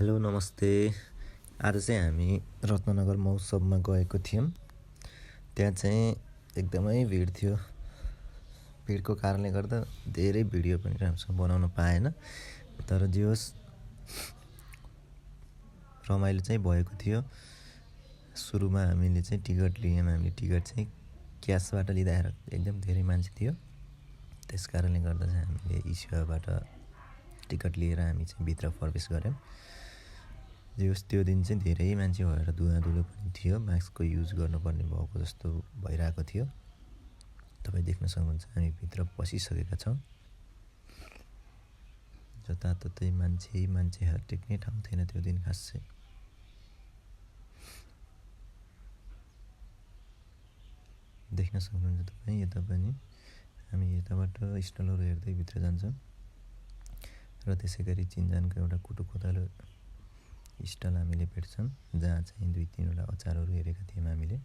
Hello नमस्ते। आज चाहिँ हामी रत्ननगर महोत्सवमा गएको थियौँ। त्यहाँ चाहिँ एकदमै भिड थियो। भिडको कारणले गर्दा धेरै भिडियो पनि राम्रोसँग बनाउन पाएन, तर जे होस् रमाइलो चाहिँ भएको थियो। सुरुमा हामीले चाहिँ टिकट लियौँ। हामीले टिकट चाहिँ क्यासबाट लिँदाखेरि एकदम धेरै मान्छे थियो। त्यस कारणले गर्दा चाहिँ हामीले सेवाबाट टिकट लिएर हामी चाहिँ भित्र प्रवेश गऱ्यौँ। जे होस् त्यो दिन चाहिँ धेरै मान्छे भएर धुवाधुलो पनि थियो। मास्कको युज गर्नुपर्ने भएको जस्तो भइरहेको थियो। तपाईँ देख्न सक्नुहुन्छ हामी भित्र पसिसकेका छौँ। जताततै मान्छे टेक्ने ठाउँ थिएन त्यो दिन खासै। देख्न सक्नुहुन्छ तपाईँ यता पनि। हामी यताबाट स्टलहरू हेर्दै भित्र जान्छौँ र त्यसै गरी चिन्जानको एउटा कुटो कोदालो स्टल हामीले भेट्छौँ, जहाँ चाहिँ 2-3वटा अचारहरू हेरेका थियौँ हामीले।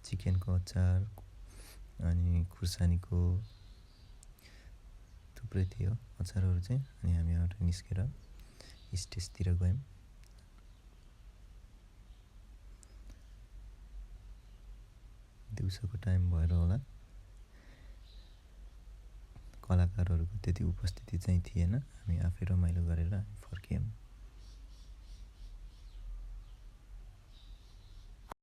चिकनको अचार अनि खुर्सानीको थुप्रै थियो अचारहरू चाहिँ। अनि हामी यहाँबाट निस्केर स्टेजतिर गयौँ। दिउँसोको टाइम भएर होला, कलाकारहरूको त्यति उपस्थिति चाहिँ थिएन। हामी आफै रमाइलो गरेर हामी फर्क्यौँ।